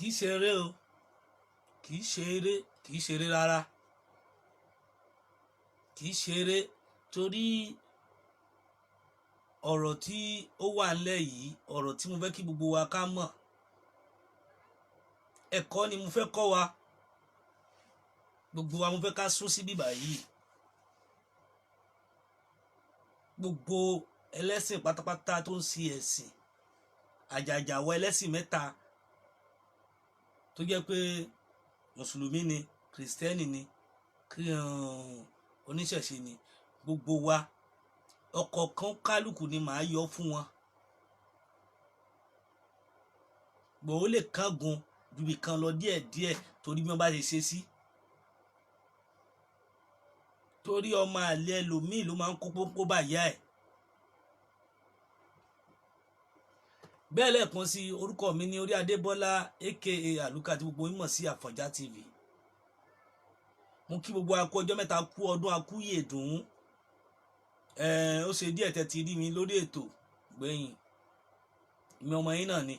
Kì í ṣeré o, kì í ṣeré, kì í ṣeré rárá, kì í ṣeré, torí ọ̀rọ̀ tí ó wà ńlẹ̀ yìí, ọ̀rọ̀ tí mo fẹ́ kí gbogbo wa ká mọ̀, ẹ̀kọ́ ni mo fẹ́ kọ́ wa. Gbogbo wa, mo fẹ́ ká sún sí bíbà yìí. Gbogbo ẹlẹ́sìn pátápátá tó ń ṣe ẹ̀sìn, àjàjà wa ẹlẹ́sìn mẹ́ta tó jẹ́ pé mùsùlùmí ni, kìrìsìtẹ́nì ni, oníṣẹ̀ṣe ni, gbogbo wa, ọ̀kọ̀ọ̀kan kálukú ni màá yọ fún wọn. Gbòó lè kángun ju ibì kan lọ díẹ̀díẹ̀, torí bí wọ́n bá ṣe ṣe sí, torí ọmọ àlè ẹlòmíì ló máa ń kó pọ́npọ́ bàyá ẹ̀. Bẹ́ẹ̀ lẹ́ẹ̀kan sí, orúkọ mi ní Orí Adébọ́lá, aka Àlùkà, tí gbogbo yín mọ̀ sí Àfọ̀njá TV. Mo kí gbogbo akú ọjọ́ mẹ́ta, kú ọdún, akú yèdùn. Ó ṣe díẹ̀ tẹ́ ti rí mi lórí ètò gbẹ̀yìn mi. Ọmọ yín náà ni.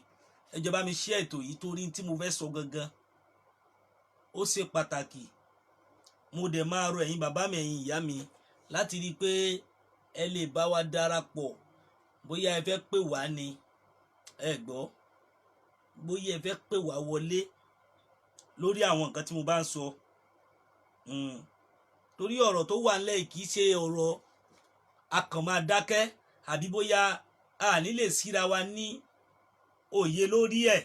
Ẹ jọ̀ọ́, bá mi share ètò yìí, torí tí mo fẹ́ sọ gangan, ó ṣe pàtàkì. Mo dẹ̀ máa rọ ẹ̀yin bàbá mi, ẹ̀yin ìyá mi, láti rí i pé ẹ lè bá wa darapọ̀. Bóyá ẹ fẹ́ pè wá ni, ẹ gbọ́, bóyá ẹ fẹ́ pè wá wọlé lórí àwọn nǹkan tí mo bá ń sọ, torí ọ̀rọ̀ tó wà nílẹ̀ kì í ṣe ọ̀rọ̀ a kàn máa dákẹ́, àbí bóyá a ní lè síra wa ní òye lórí ẹ̀.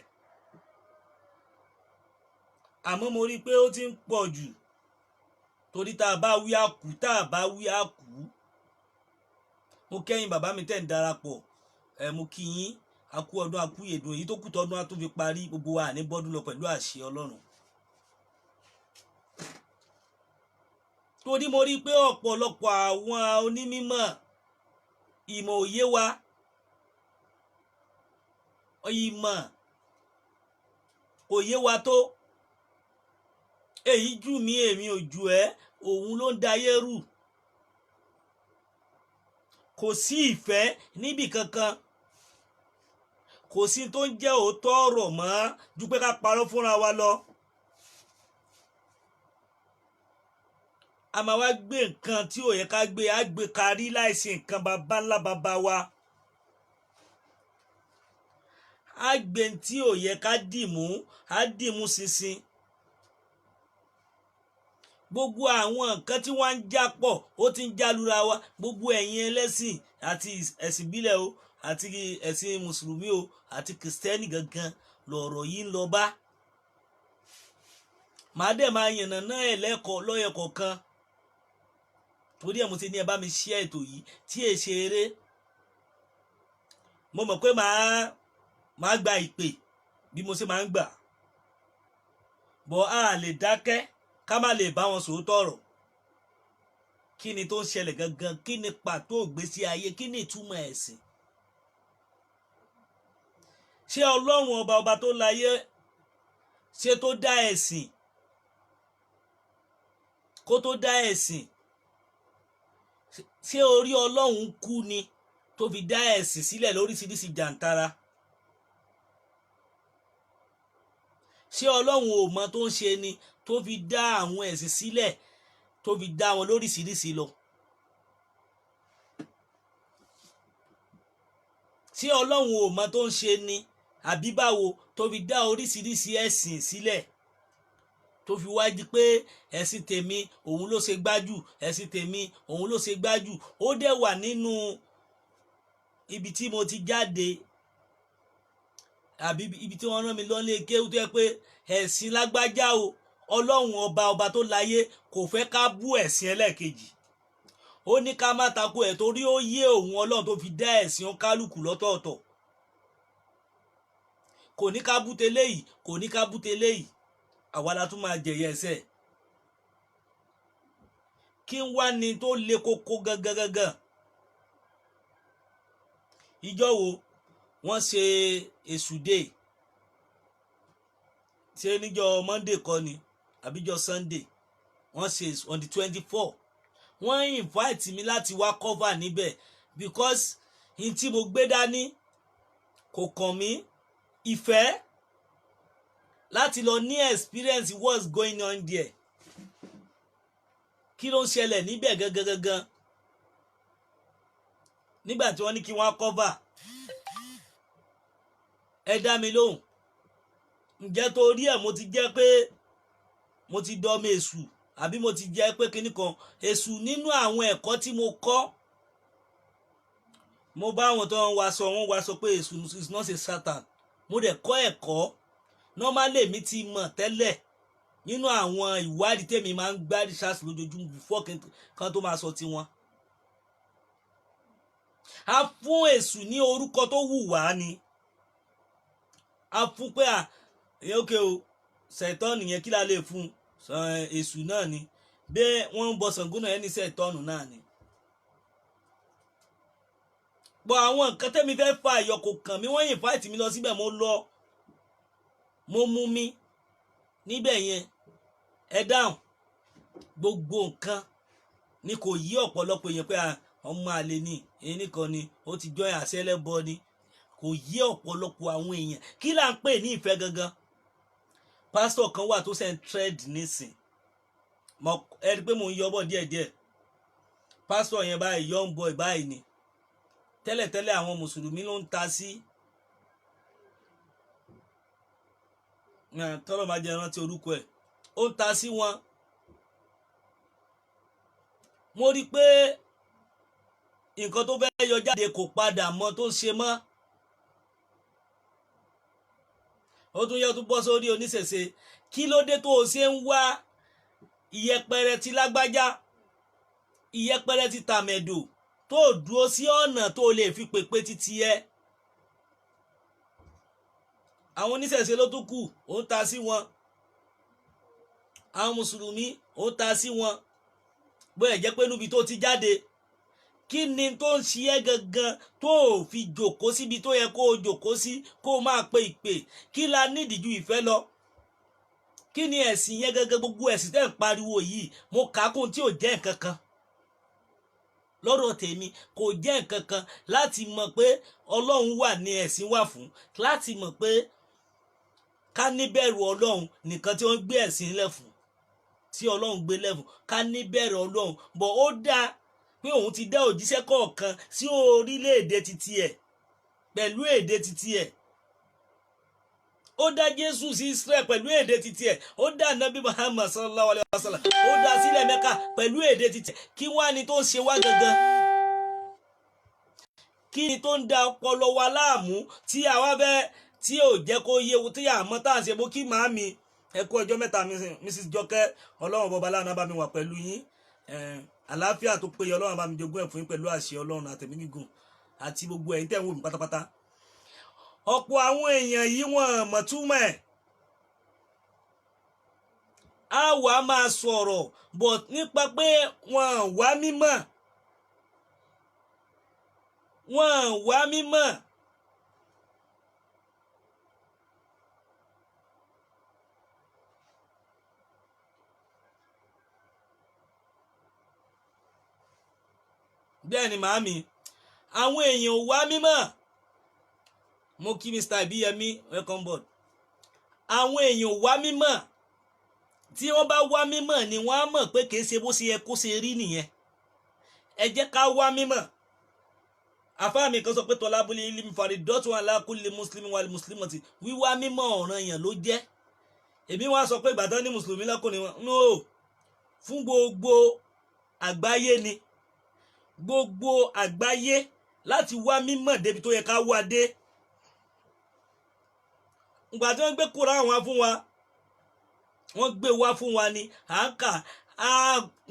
Àmọ́ mo rí i pé ó ti ń pọ̀ jù, torí tá a bá wí àkú, tá a bá wí àkú. Mo kẹ́yìn bàbá mi tẹ̀ ń darapọ̀ ẹ̀, mo kí yín, akú ọdún, akú yèdùn. Èyí tó kù tọdún á tún fi parí, gbogbo wa ní bọ́dún lọ pẹ̀lú àṣẹ Ọlọ́run. Torí mo rí i pé ọ̀pọ̀lọpọ̀ àwọn onímọ̀ ìmọ̀ òye wa, ìmọ̀ òye wa tó èyí jù mí, èmi ò jù ẹ́, òun ló ń dayé rù. Kò sí ìfẹ́ níbì kankan, kò sí tó ń jẹ́ òótọ́ ọ̀rọ̀ mọ́ ju pé ká parọ́ fúnra wa lọ. A máa wá gbé nǹkan tí ò yẹ ká gbé, á gbé karí láìsí nǹkan baba ńlá baba wa. Á gbé tí ò yẹ ká dìmú, á dìmú ṣinṣin. Gbogbo àwọn nǹkan tí wọ́n ń já pọ̀, ó ti ń jálura wa. Gbogbo ẹ̀yin ẹlẹ́sìn, àti ẹ̀sìn ìbílẹ̀ o, àti ẹ̀sìn mùsùlùmí o, àti kìrìsìtẹ́nì gangan lọ̀rọ̀ yìí ń lọ bá. Màá dẹ̀ máa yànnà náà ẹ̀ lẹ́kọ̀ọ́ lọ́yọ̀ kọ̀ọ̀kan, torí ẹ̀ mo ti ní ẹ bá mi share ètò yìí tí è ṣe eré. Mo mọ̀ pé màá gba ìpè bí mo ṣe máa ń gbà bọ̀. A lè dákẹ́ ká má lè bá wọn sòótọ́ ọ̀rọ̀. Kí ni tó ń ṣẹlẹ̀ gangan? Kí ni pàtó ìgbésí ayé? Kí ni ìtumọ̀ ẹ̀sìn? Ṣé Ọlọ́run ọba, ọba tó láyé, ṣé tó dá ẹ̀sìn, kó tó dá ẹ̀sìn, ṣé orí Ọlọ́run kú ni tó fi dá ẹ̀sìn sílẹ̀ lóríṣiríṣi jàǹtara? Ṣé Ọlọ́run ò mọ tó ń ṣe ni tó fi dá àwọn ẹ̀sìn sílẹ̀, tó fi dá wọn lóríṣiríṣi lọ? Ṣé Ọlọ́run ò mọ tó ń ṣe ni, àbí báwo, tó fi dá oríṣiríṣi ẹ̀sìn sílẹ̀, tó fi wá di pé ẹ̀sìn tèmi òun ló ṣe gbájú, ẹ̀sìn tèmi òun ló ṣe gbájú? Ó dẹ̀ wà nínú ibi tí mo ti jáde, àbí ibi tí wọ́n rán mi lọ lé kéwú, tó yẹ pé ẹ̀sìn lágbájá o, Ọlọ́run ọba, ọba tó láyé, kò fẹ́ ká bú ẹ̀sìn ẹlẹ́ẹ̀kejì. Ó ní ká má tako ẹ̀, torí ó yé òun Ọlọ́run tó fi dá ẹ̀sìn kálukú lọ́tọ̀ọ̀tọ̀. Kò ní ká bú teléyìí, kò ní ká bú teléyìí. Àwa la tún máa jẹ̀yẹ ẹsẹ̀. Kí n wá ní tó le koko gangan gangan? Ìjọ wo wọ́n ṣe Èṣù Day? Ṣé níjọ́ Monday kọ́ ni, àbíjọ́ Sunday? Wọ́n ṣe on the 24. Wọ́n invite mi láti wá cover níbẹ̀, because n tí mo gbé dání kò kàn mí. Ìfẹ́ Láti lọ ní experience what's going on there, kí ló ń ṣẹlẹ̀ níbẹ̀ gangan gangan. Nígbà tí wọ́n ní kí wọ́n cover, ẹ dá mi lóhùn, ǹjẹ́ torí ẹ̀ mo ti jẹ́ pé mo ti dọ́mọ èṣù, àbí mo ti jẹ́ pé kinní kan èṣù? Nínú àwọn ẹ̀kọ́ tí mo kọ́, mo bá àwọn tó ń waṣọ, wọ́n waṣọ pé èṣù is not a Satan. Mo dẹ̀ kọ́ ẹ̀kọ́. Normally, mi ti mọ̀ tẹ́lẹ̀ nínú àwọn ìwádìí tèmi máa ń gbá research lójoojúmọ́ before kan tó máa sọ tiwọn. A fún èṣù ní orúkọ tó wù wá ni a fún pé à ókè o, ṣẹ̀tọ́nù yẹn, kí la lè fún? Èṣù náà ni. Bẹ́ẹ̀ wọ́n ń bọ Ṣàngó náà, ẹni ṣẹ̀tọ́nù náà ni. Bọ́ àwọn nǹkan tẹ́mi fẹ́ fa ìyọkò kàn mí, wọ́n invite mi lọ síbẹ̀, mo lọ, mo mú mi níbẹ̀ yẹn. Ẹ dáhùn, gbogbo nǹkan ni kò yí ọ̀pọ̀lọpọ̀ èèyàn pé ọmọ àlè ni, ẹnì kan ni ó ti jọ àṣẹlẹ́bọ ni. Kò yí ọ̀pọ̀lọpọ̀ àwọn èèyàn. Kí là ń pè ní ìfẹ́ gangan? Pásítọ̀ kan wà tó ṣe ń trend nísìn. Ẹ rí i pé mò ń yọ bọ̀ díẹ̀díẹ̀. Pásítọ̀ yẹn báyìí, young boy báyìí ni tẹ́lẹ̀tẹ́lẹ̀. Àwọn mùsùlùmí ló ń ta sí. Tọ́lọ̀ máa jẹ́ rántí orúkọ ẹ̀. Ó ń ta sí wọn. Mo rí i pé nǹkan tó fẹ́ yọ jáde kò padà mọ́ tó ń ṣe mọ́. Ó tún yẹ tó bọ́ sórí oníṣẹ̀ṣe. Kí ló dé tó o ṣe ń wá ìyẹpẹrẹ ti lágbájá, ìyẹpẹrẹ ti tàmẹ̀dò, tó o dúró sí ọ̀nà tó o lè fi pèpè títí ẹ? Àwọn oníṣẹ̀ṣe ló tún kù, ó ń ta sí wọn. Àwọn mùsùlùmí, ó ń ta sí wọn. Bóyá jẹ́ pé níbi tó ti jáde, kí ni tó ń ṣe ẹ́ gangan tó o fi jòkó síbi tó yẹ kó o jòkó sí, kó o máa pe ìpè? Kí la nídìí ju ìfẹ́ lọ? Kí ni ẹ̀sìn yẹn gangan? Gbogbo ẹ̀sìn tẹ́ ń pariwo yìí, mo kà á kún tí ò jẹ́ nǹkan kan lọ́dọ̀ tèmi. Kò jẹ́ nǹkan kan láti mọ̀ pé Ọlọ́run wà ní ẹ̀sìn wà fún, láti mọ̀ pé ká níbẹ̀rù Ọlọ́run nìkan tí wọ́n gbé ẹ̀sìn lẹ̀ fún, tí Ọlọ́run gbé lẹ̀ fún, ká níbẹ̀rù Ọlọ́run. Bọ̀ ó dáa pé òun ti dá òjíṣẹ́ kọ̀ọ̀kan sí orílẹ̀-èdè titi ẹ̀ pẹ̀lú èdè titi ẹ̀. Ó dá Jésù sí Israel pẹ̀lú èdè titi ẹ̀. Ó dá Nabi Muhammad sallallahu alayhi wa sallam, ó dá sílẹ̀ Mẹ́kà pẹ̀lú èdè titi ẹ̀. Kí wá ni tó ń ṣe wá gangan? Kí ni tó ń da ọpọlọ wa láàmú tí àwa fẹ́ tí ò jẹ́ kó yé wo tí àmọ́ tá à ń ṣe bó? Kí màámi, ẹ kú ọjọ́ mẹ́ta. Mrs Jọkẹ́, Ọlọ́run bọba láàánú bá mi wà pẹ̀lú yín. Àlàáfíà tó péye, Ọlọ́run bá mi jogún ẹ̀ fún yín pẹ̀lú àṣẹ Ọlọ́run, àtẹ̀mí gígùn, àti gbogbo ẹ̀yin tẹ̀ ń wò mí pátápátá. Ọ̀pọ̀ àwọn èèyàn yìí, wọ́n mọ̀ túmọ̀ ẹ̀. Á wà á máa sọ̀rọ̀ bọ̀ nípa pé wọ́n wá mímọ̀, wọ́n wá mímọ̀. Bẹ́ẹ̀ ni màámi, àwọn èèyàn ò wá mímọ̀. Mo kí Mr Ibiyemi, welcome board. Àwọn èèyàn ò wá mímọ̀. Tí wọ́n bá wá mímọ̀ ni wọ́n á mọ̀ pé kìí ṣe bó ṣe yẹ kó ṣe rí nìyẹn. Ẹ jẹ́ ká wá mímọ̀. Àfáà mi kan sọ pé طلب العلم فريضة على كل مسلم والمسلمة. Wíwá mímọ̀, ọ̀ranyàn ló jẹ́. Èmi wá sọ pé ìgbàdàn ní mùsùlùmí lọ́kùnrin wọn no, fún gbogbo àgbáyé ni, gbogbo àgbáyé, láti wá mímọ̀ débi tó yẹ ká wá dé. Ìgbà tí wọ́n gbé Kùránì wá fún wa, wọ́n gbé wá fún wa ni à ń kà á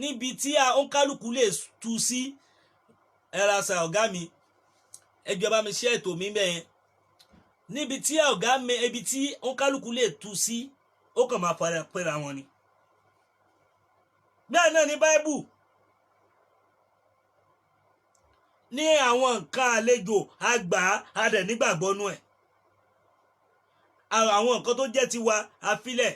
níbi tí òǹkálùkù lè tú sí. Ẹ ra sa ọ̀gá mi, ẹ jọ̀ọ́, bá mi ṣe ètò mi bẹ́ẹ̀ níbi tí ọ̀gá mi, ibi tí òǹkálùkù lè tú sí, ó kàn máa fara pẹ́ra wọn ni. Bẹ́ẹ̀ náà ní Báíbù ní àwọn nǹkan àlejò àgbà adẹ̀ nígbàgbọ́ nú ẹ̀. Àwọn nǹkan tó jẹ́ tiwa àfilẹ̀.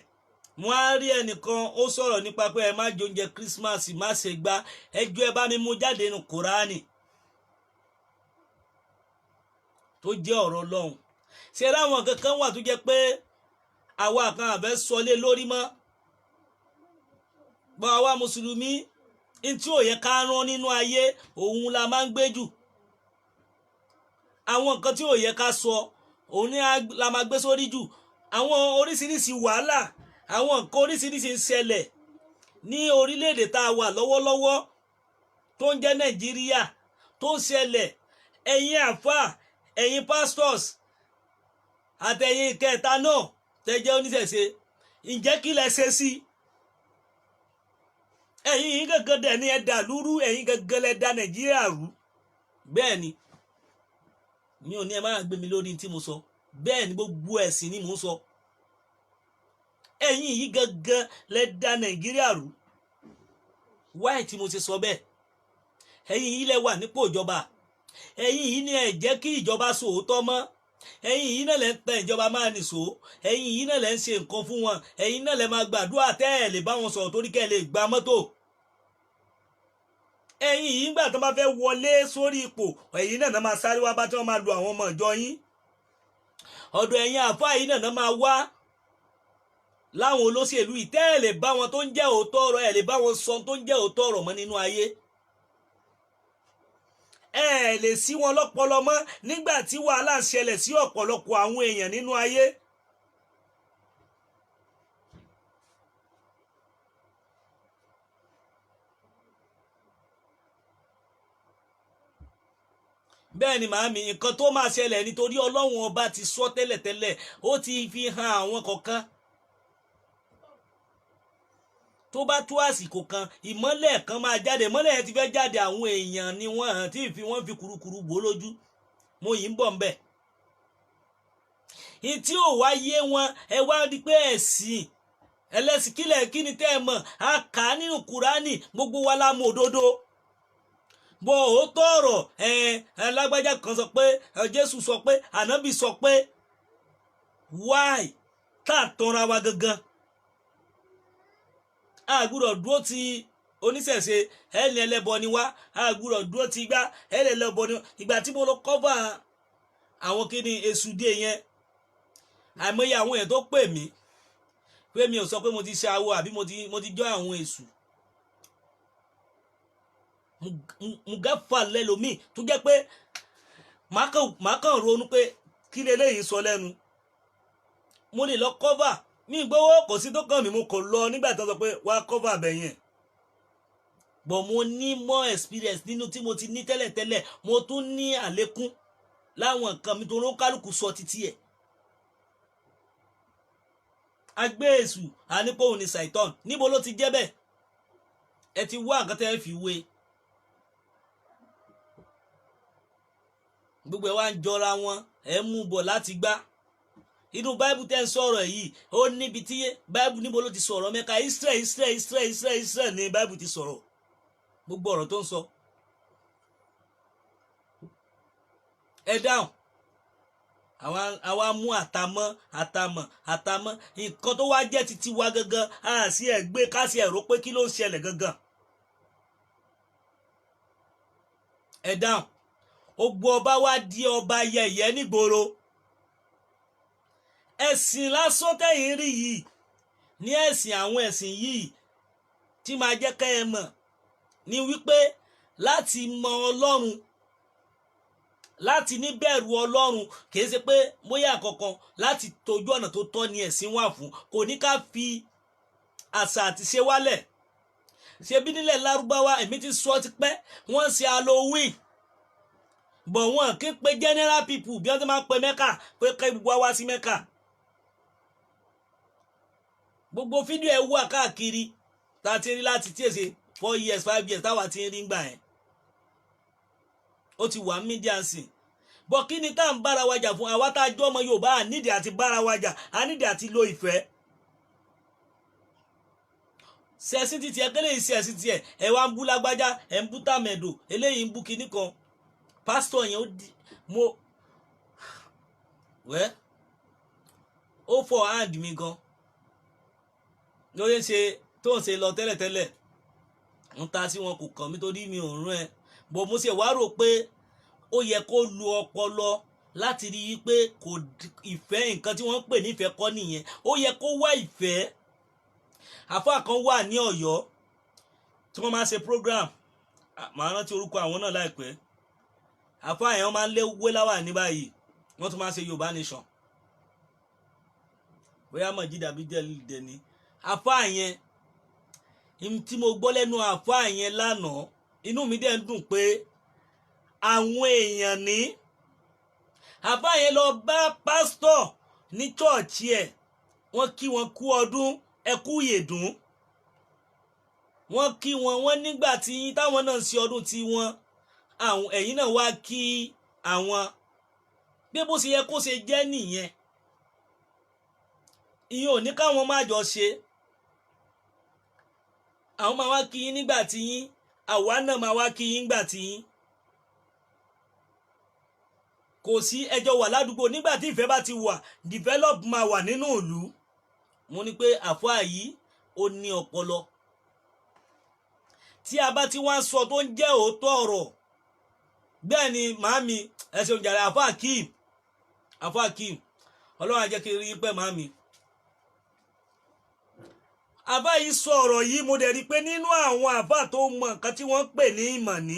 Wọ́n á rí ẹnìkan, ó sọ̀rọ̀ nípa pé ẹ má jẹ oúnjẹ Christmas, má ṣe gbá ẹjọ́. Ẹ bá mi mú jáde nínú Kùránì tó jẹ́ ọ̀rọ̀ Ọlọ́run. Ṣe láwọn kankan wà tó jẹ́ pé Àwa kan àfẹ́ sọlé lórí mọ́. Bọ́ àwa mùsùlùmí, ní tí ò yẹ ká rán nínú ayé, òun la máa ń gbé jù. Àwọn nǹkan tí ò yẹ ká sọ, òun ni la máa gbé sórí jù. Àwọn oríṣiríṣi wàhálà, àwọn nǹkan oríṣiríṣi ń ṣẹlẹ̀ ní orílẹ̀-èdè tá a wà lọ́wọ́lọ́wọ́ tó ń jẹ́ Nàìjíríà tó ń ṣẹlẹ̀. Ẹ̀yin àfáà, ẹ̀yin pastors, àtẹ̀yin kẹta náà tẹ́ jẹ́ oníṣẹ̀ṣe, ǹjẹ́ kí lẹ ṣe sí? Ẹ̀yin yìí gangan dẹ̀ ni ẹ dà lúrú, ẹ̀yin gangan lẹ dà Nàìjíríà rú. Bẹ́ẹ̀ ni, mi ò ní ẹ máa gbé mi lórí tí mo sọ. Bẹ́ẹ̀ ni, gbogbo ẹ̀sìn ni mò ń sọ. Ẹ̀yin yìí gangan lẹ dà Nàìjíríà rú. Wáyé tí mo ṣe sọ bẹ́ẹ̀, ẹ̀yin yìí lẹ wà nípò ìjọba, ẹ̀yin yìí ni ẹ jẹ́ kí ìjọba sòótọ́ mọ́, ẹ̀yin yìí náà lẹ ń tẹ ìjọba máa nìṣó, ẹ̀yin yìí náà lẹ ń ṣe nǹkan fún wọn, ẹ̀yin náà lẹ máa gbàdúrà tẹ́ ẹ̀ lè bá wọn sọ̀rọ̀ torí kẹ́ ẹ lè gba mọ́tò. Ẹ̀yin yìí, nígbà tó bá fẹ́ wọlé sórí ipò, ẹ̀yin náà máa sáré wá bá tí wọ́n máa lu àwọn ọmọ ìjọ yín. Ọ̀dọ̀ ẹ̀yin àfáà yìí náà máa wá láwọn olóṣèlú yìí tẹ́ ẹ̀ lè bá wọn tó ń jẹ́ òótọ́ ọ̀rọ̀, ẹ̀ lè bá wọn sọ tó ń jẹ́ òótọ́ ọ̀rọ̀ mọ́ nínú ayé. Ẹ lè sí wọn lọ́pọlọ mọ́ nígbà tí wàhálà ń ṣẹlẹ̀ sí ọ̀pọ̀lọpọ̀ àwọn èèyàn nínú ayé. Bẹ́ẹ̀ ni màámi, nǹkan tó máa ṣẹlẹ̀ nítorí Ọlọ́run Ọba ti sọ tẹ́lẹ̀tẹ́lẹ̀, ó ti fi hàn àwọn kọ̀ọ̀kan. Tó bá tó àsìkò kan, ìmọ́lẹ̀ kan máa jáde. Ìmọ́lẹ̀ yẹn ti fẹ́ jáde, àwọn èèyàn ni wọ́n hàn tí fi wọ́n fi kurukuru bò lójú. Mo yìí ń bọ̀ nbẹ̀. Ìtí ò wá yé wọn, ẹ wá rí pé ẹ̀sìn ẹlẹ́sìn kílẹ̀ kí ni tẹ́ ẹ mọ̀, a kà á nínú Kùránì, gbogbo wa la mọ̀ òdodo bọ̀. Òótọ́ ọ̀rọ̀ ẹ lágbájá kan sọ pé Jésù sọ pé, Ànábì sọ pé, why tá a tanra wa gangan? A gbúdọ̀ dúró ti oníṣẹ̀ṣe, ẹni ẹlẹ́bọ ni wá. A gbúdọ̀ dúró ti gbá ẹni ẹlẹ́bọ ni. Ìgbà tí mo lọ cover àwọn kíni èṣù dé yẹn, àìmọye àwọn èèyàn tó pè mí pé mi ò sọ pé mo ti ṣe awo àbí mo ti jọ àwọn èṣù. Mùgáfà lẹ́lòmíì tó jẹ́ pé màá kàn ronú pé kí leléyìí sọ lẹ́nu. Mo lè lọ cover, mi gbowó, kò sí tó kàn mí. Mo kò lọ nígbà tó sọ pé wá cover bẹ̀ yẹn, but mo ní more experience nínú tí mo ti ní tẹ́lẹ̀tẹ́lẹ̀. Mo tún ní àlékún láwọn nǹkan mi tó ń kálukú sọ títí ẹ̀. Agbé èṣù ànípòhùn ní Saitan, níbo ló ti jẹ́ bẹ́ẹ̀? Ẹ ti wá nǹkan tẹ́ ẹ fi wé, gbogbo ẹ wá ń jọra wọn. Ẹ mú bọ̀ láti gbá inú Báìbù tẹ́ ń sọ̀rọ̀ yìí, ó níbi tí Báìbù, níbo ló ti sọ̀rọ̀ Mẹ́ka? Israel, Israel, Israel, Israel, Israel ní Báìbù ti sọ̀rọ̀ gbogbo ọ̀rọ̀ tó ń sọ. Ẹ dáhùn. Àwa mú àtàmọ́ àtàmọ́ àtàmọ́, nǹkan tó wá jẹ́ titi wa gangan, a sì ẹ̀ gbé ká sì ẹ̀ rò pé kí ló ń ṣẹlẹ̀ gangan. Ẹ dáhùn. Ogbó ọba wá di ọba yẹ̀yẹ́ nígboro. Ẹ̀sìn lásán tẹ̀yìn rí yìí ní ẹ̀sìn, àwọn ẹ̀sìn yìí tí máa jẹ́ kẹ́ ẹ mọ̀ ní wípé láti mọ Ọlọ́run, láti níbẹ̀rù Ọlọ́run, kìí ṣe pé bóyá kankan láti tójú ọ̀nà tó tọ́ ni ẹ̀sìn wà fún. Kò ní ká fi àṣà àti ṣe wálẹ̀. Ṣe bí nílẹ̀ Lárúbáwá, èmi ti sọ ti pẹ́, wọ́n ń ṣe Halloween, bọ̀ wọ́n kí pé general people bí wọ́n ti máa ń pe Mẹ́kà pé kẹ́ gbogbo wa wá sí Mẹ́kà. Gbogbo fídíò ẹ̀ wà káàkiri tá a ti rí láti tí èsè 4 years, 5 years táwa ti ń rí gbà yẹn, ó ti wà media sìn bọ̀. Kí ni tá à ń bára wa jà fún? Àwa tá a jọ ọmọ Yorùbá, à nídìí àti bára wa jà, à nídìí àti lo ìfẹ́. Ṣẹ̀sìn ti tiẹ̀ kélé yìí, ṣẹ̀sìn tiẹ̀. Ẹ wá ń bú lágbájá, ẹ ń bú tàmẹ̀dò, eléyìí ń bú kinní kan. Pásítọ̀ yẹn, ó di mo wẹ́, ó fọ hand mi gan lórí ṣe tó ń ṣe lọ tẹ́lẹ̀tẹ́lẹ̀. Ń ta sí wọn kò kàn mí torí mi ò rún ẹ bọ̀. Mo ṣe wá rò pé ó yẹ kó lu ọpọlọ. Láti rí i pé kò ìfẹ́, nǹkan tí wọ́n ń pè nífẹ̀ẹ́ kọ́ nìyẹn. Ó yẹ kó wá ìfẹ́. Àfáà kan wà ní Ọ̀yọ́ tí wọ́n máa ń ṣe program. Màá rántí orúkọ àwọn náà láìpẹ́. Àfáà yẹn, wọ́n máa ń lé wéláwà ní báyìí, wọ́n tún máa ń ṣe Yorùbá Nation, bóyá mọ̀jídà bí jẹ́ dẹni. Àfáà yẹn tí mo gbọ́ lẹ́nu àfáà yẹn lánàá, inú mi dẹ̀ ń dùn pé àwọn èèyàn ní àfáà yẹn lọ bá pásítọ̀ ní church ẹ̀. Wọ́n kí wọn kú ọdún, ẹ kú ìyèdún. Wọ́n kí wọn, wọ́n nígbà tí táwọn náà ń ṣe ọdún tí wọ́n, àwọn ẹ̀yìn náà wá kí àwọn, bí bó ṣe yẹ kó ṣe jẹ́ nìyẹn. Ìyẹn ò ní káwọn má jọ ṣe. Àwọn máa wá kí yín nígbà tí yín, àwa náà máa wá kí yín nígbà tí yín. Kò sí ẹjọ́ wà ládùúgbò. Nígbà tí ìfẹ́ bá ti wà, develop máa wà nínú ìlú. Mo ní pé àfáà yìí, ó ní ọpọlọ. Tí a bá ti wá ń sọ tó ń jẹ́ òótọ́ ọ̀rọ̀, bẹ́ẹ̀ ni. Màámi, ẹ ṣeun jàre. Àfáà Akeem, àfáà Akeem, Ọlọ́run á jẹ́ kí n rí yín pẹ́, màámi. Àbá yìí sọ ọ̀rọ̀ yìí, mo dẹ̀ rí i pé nínú àwọn àbá tó mọ nǹkan tí wọ́n ń pè ní ìmọ̀ ní,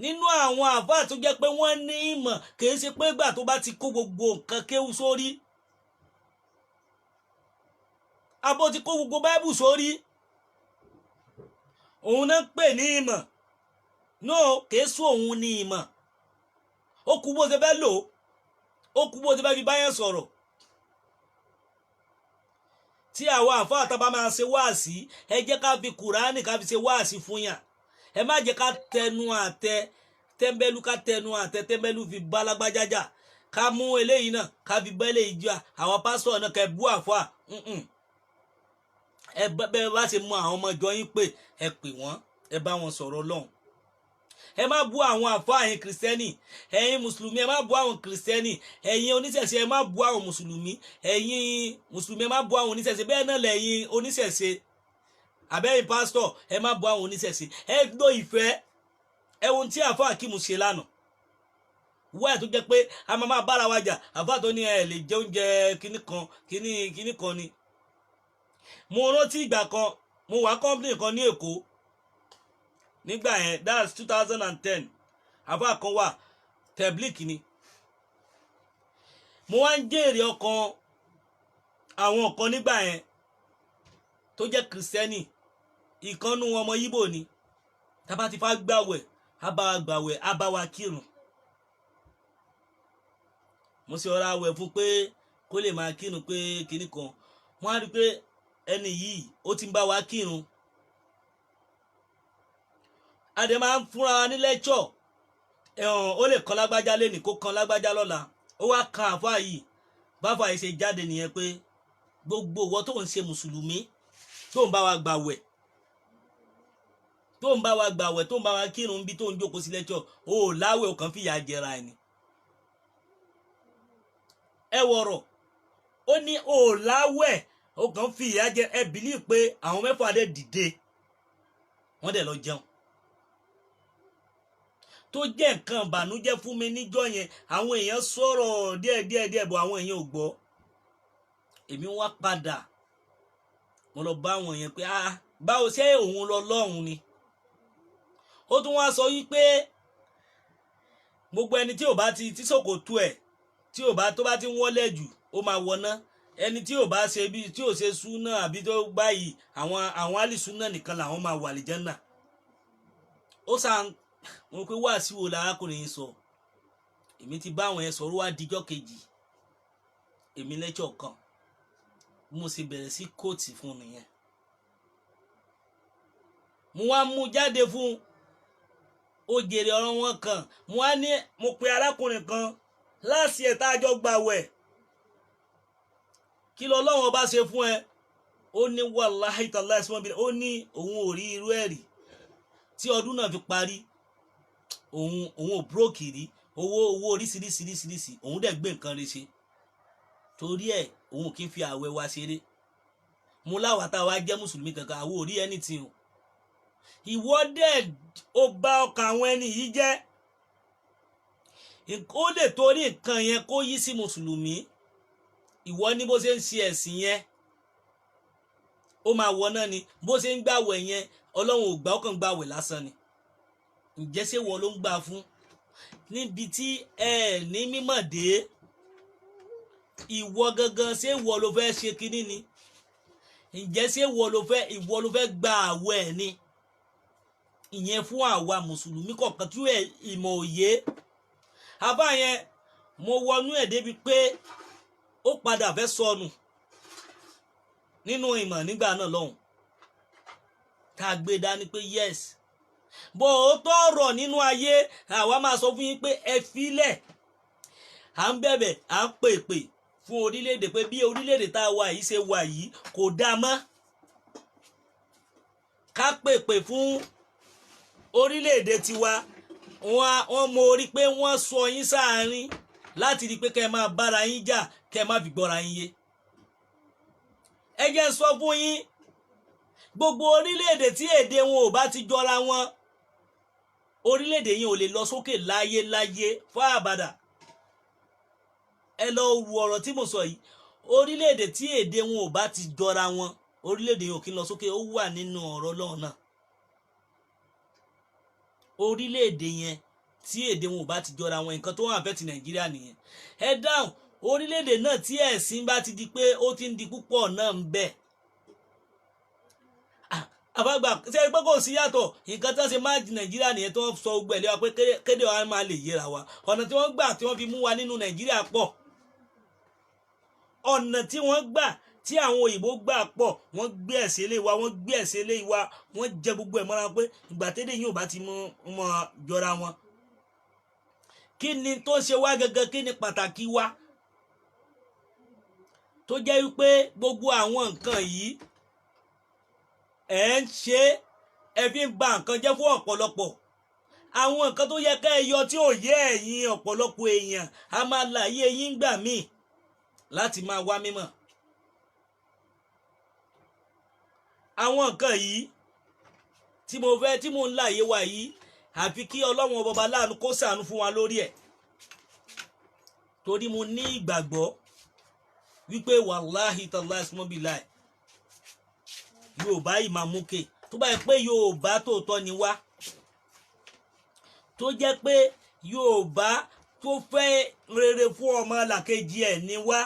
nínú àwọn àbá tó jẹ́ pé wọ́n ní ìmọ̀, kìí ṣe pé gbà tó bá ti kó gbogbo nǹkan kéwú sórí, abó ti kó gbogbo báíbù sórí, òun náà ń pè ní ìmọ̀. No, kìí sún òun ní ìmọ̀. Ó kú bó ṣe fẹ́ lò ó, kú bó ṣe fẹ́ fi báyẹn sọ̀rọ̀. Tí àwọn àfáà tá bá máa ṣe wáàsí, ẹ jẹ́ ká fi Kùránì, ká fi ṣe wáàsí fún yàn. Ẹ má jẹ́ ká tẹnu àtẹ tẹ́ḿbẹ́lú, ká tẹnu àtẹ tẹ́ḿbẹ́lú fi bá lágbájájà, ká mú eléyìí náà, ká fi bá eléyìí jà. Àwọn pásítọ̀ náà, kẹ́ bú àfáà. Ẹ bẹ́ẹ̀ bá ṣe mú àwọn ọmọ ìjọ yín pé ẹ pè wọ́n, ẹ bá wọn sọ̀rọ̀ lọ́hùn. Ẹ má bú àwọn àfáà. Ẹ̀yin Kìrìsìtẹ́nì, ẹ̀yin Mùsùlùmí, ẹ má bú àwọn Kìrìsìtẹ́nì. Ẹ̀yin oníṣẹ̀ṣe, ẹ má bú àwọn Mùsùlùmí. Ẹ̀yin Mùsùlùmí, ẹ má bú àwọn oníṣẹ̀ṣe. Bẹ́ẹ̀ náà lẹ̀yin oníṣẹ̀ṣe àbẹ́yìn pásítọ̀, ẹ má bú àwọn oníṣẹ̀ṣe. Ẹ gbọ́ ìfẹ́. Ẹ wo ohun tí àfáà Akeem ṣe lánàá wáyà tó jẹ́ pé a máa máa bára wa jà. Àfáà tó ní ẹ lè jẹ oúnjẹ kíní kan, kíní kíní kan ni. Mo rántí ìgbà kan, mo wà company kan ní Èkó nígbà yẹn, that's 2010. Àfáà kan wà, Tabligh ni. Mo wá ń jèrè ọkàn àwọn kan nígbà yẹn tó jẹ́ Kìrìsìtẹ́nì. Ìkànnù ọmọ Yíbò ni. Tá bá ti fa gbàwẹ̀, á bá wa gbàwẹ̀, á bá wa kírun. Mo sì ọ̀rọ̀ àwẹ̀ fún pé kó lè máa kírun, pé kinní kan. Wọ́n á rí i pé ẹni yìí, ó ti ń bá wa kírun. A dẹ̀ máa ń fúnra wa ní lecture. Ẹ̀hàn ó lè kan lágbájá lẹ́nìí, kó kan lágbájá lọ́la. Ó wá kan àfáà yìí. Báfà yìí ṣe jáde nìyẹn pé gbogbo ìwọ tó ń ṣe Mùsùlùmí, tó ń bá wa gbàwẹ̀, tó ń bá wa gbàwẹ̀, tó ń bá wa kírun bí, tó ń jókòó sí lecture, ó láwẹ̀, ó kàn fìyà jẹra ẹni. Ẹ wọ̀rọ̀, ó ní ó láwẹ̀, ó kàn fìyà jẹ. Ẹ believe pé àwọn mẹ́fà dẹ̀ dìde, wọ́n dẹ̀ lọ jẹun. Tó jẹ́ nǹkan ìbànújẹ́ fún mi níjọ́ yẹn, àwọn èèyàn sọ̀rọ̀ díẹ̀ díẹ̀ díẹ̀ bọ̀, àwọn èèyàn ò gbọ́. Èmi wá padà, mo lọ bá àwọn èèyàn pé, ah, báwo ṣé òun lọ lọ́hùn ni? Ó tún wá sọ wípé gbogbo ẹni tí ò bá ti tí ṣòkòtò ẹ̀ tí ò bá tó bá ti ń wọlé jù, ó máa wọná. Ẹni tí ò bá ṣe bí tí ò ṣe súnà àbí tó báyìí, àwọn alìsúnà nìkan làwọn máa wà àlìjánnà. Ó sàn wọn pé wá sí wo lárákùnrin yìí sọ. Èmi ti bá àwọn yẹn sọ̀rọ̀. Wá dijọ́ kejì, èmi lẹ́jọ́ kan, mo sì bẹ̀rẹ̀ sí quote fún nìyẹn. Mo wá mú jáde fún ó jèrè ọ̀rọ̀ wọn kan. Mo wá ní mo pe arákùnrin kan láti ẹ̀ tá a jọ gbàwẹ̀, kí lọ Ọlọ́run ọba ṣe fún ẹ? Ó ní wàláhì tàláhì sí wọn bí, ó ní òun ò rí irú ẹ̀ rí. Tí ọdún náà fi parí, òun ò broke rí. Owó oríṣiríṣiríṣiríṣi, òun dẹ̀ gbé nǹkan rẹ̀ ṣe. Torí ẹ̀, òun kì í fi àwẹ̀ wa ṣeré. Mo láwa tá a wá jẹ́ Mùsùlùmí kankan, àwọn ò rí anything o. Ìwọ dẹ̀ ó bà ọkàn àwọn ẹni yìí jẹ́. Ó lè torí nǹkan yẹn kó yí sí mùsùlùmí. Ìwọ ní bó ṣe ń ṣe ẹ̀sìn yẹn, ó máa wọ náà ni. Bó ṣe ń gbàwẹ̀ yẹn, Ọlọ́run ò gbà, ó kàn gbàwẹ̀ lásán ni. Ǹjẹ́ ṣé wọ́n ló ń gbà fún níbi tí ẹ ní mímọ̀ dé? Ìwọ gangan, ṣé ìwọ ló fẹ́ ṣe kinní ni? Ǹjẹ́ ṣé ìwọ ló fẹ́ gba àwẹ̀ ni? Ìyẹn fún àwa mùsùlùmí kọ̀ọ̀kan tí ìmọ̀ òye àbá yẹn. Mo wọnú ẹ̀ débi pé ó padà fẹ́ sọnù nínú ìmọ̀ nígbà náà lọ́hùn, tá a gbé dání pé yes, bó o tọrọ nínú ayé, àwa máa sọ fún yín pé ẹ filẹ̀. À ń bẹ̀bẹ̀, à ń pèpè fún orílẹ̀-èdè pé bí orílẹ̀-èdè tá a wà yìí ṣe wà yìí kò dáa mọ́. Ká pèpè fún orílẹ̀-èdè tiwa. Wọ́n mọ orí pé wọ́n sọ yín sáàárín láti rí i pé kẹ́ ẹ máa bára yín jà, kẹ́ ẹ má fi gbọ́ra yín yé. Ẹ jẹ́ n sọ fún yín, gbogbo orílẹ̀-èdè tí èdè wọn ò bá ti jọra wọn, orílẹ̀-èdè yẹn ò lè lọ sókè láyé láyé fún àbàdà. Ẹ lọ wo ọ̀rọ̀ tí mo sọ yìí. Orílẹ̀-èdè tí èdè wọn ò bá ti jọra wọn, orílẹ̀-èdè yẹn ò kí ń lọ sókè. Ó wà nínú ọ̀rọ̀ Ọlọ́run náà. Orílẹ̀-èdè yẹn tí èdè wọn ò bá ti jọra wọn, nǹkan tó wà fẹ́ ti Nàìjíríà nìyẹn. Ẹ dáhùn, orílẹ̀-èdè náà tí ẹ̀sìn bá ti di pé ó ti ń di púpọ̀ náà ń bẹ, àbágbà ṣe é pé kò sí yàtọ̀. Nǹkan tí wọ́n ṣe máa di Nàìjíríà nìyẹn, tí wọ́n sọ gbogbo ẹ̀ lé wa pé kéde wa máa lè yẹra wa. Ọ̀nà tí wọ́n gbà tí wọ́n fi mú wa nínú Nàìjíríà pọ̀. Ọ̀nà tí wọ́n gbà tí àwọn òyìnbó gbà pọ̀. Wọ́n gbé ẹ̀sìn ilé wa, wọ́n gbé ẹ̀sìn ilé wa, wọ́n jẹ gbogbo ẹ̀ mọ́ra pé ìgbà tẹ́lẹ̀ yìí ò bá ti mọ́ jọra wọn. Kí ni tó ń ṣe wá gangan? Kí ni pàtàkì wa tó jẹ́ wípé gbogbo àwọn nǹkan yìí ẹ̀ ń ṣe, ẹ fi ń ba nǹkan jẹ́ fún ọ̀pọ̀lọpọ̀? Àwọn nǹkan tó yẹ ká ẹ yọ tí ò yé ẹ̀yin ọ̀pọ̀lọpọ̀ èèyàn, a máa láyé yín gbà míì láti máa wá mímọ̀. Àwọn nǹkan yìí tí mo fẹ́ tí mo ń láyé wa yìí, àfi kí Ọlọ́run ọba láàánú kó ṣàánú fún wa lórí ẹ̀, torí mo ní ìgbàgbọ́ wípé wàláhì tàláhì sùmọ́bìláì, Yorùbá yìí máa mókè. Tó bá yẹ pé Yorùbá tòótọ́ ni wá, tó jẹ́ pé Yorùbá tó fẹ́ rere fún ọmọ làkejì ẹ̀ ni wá,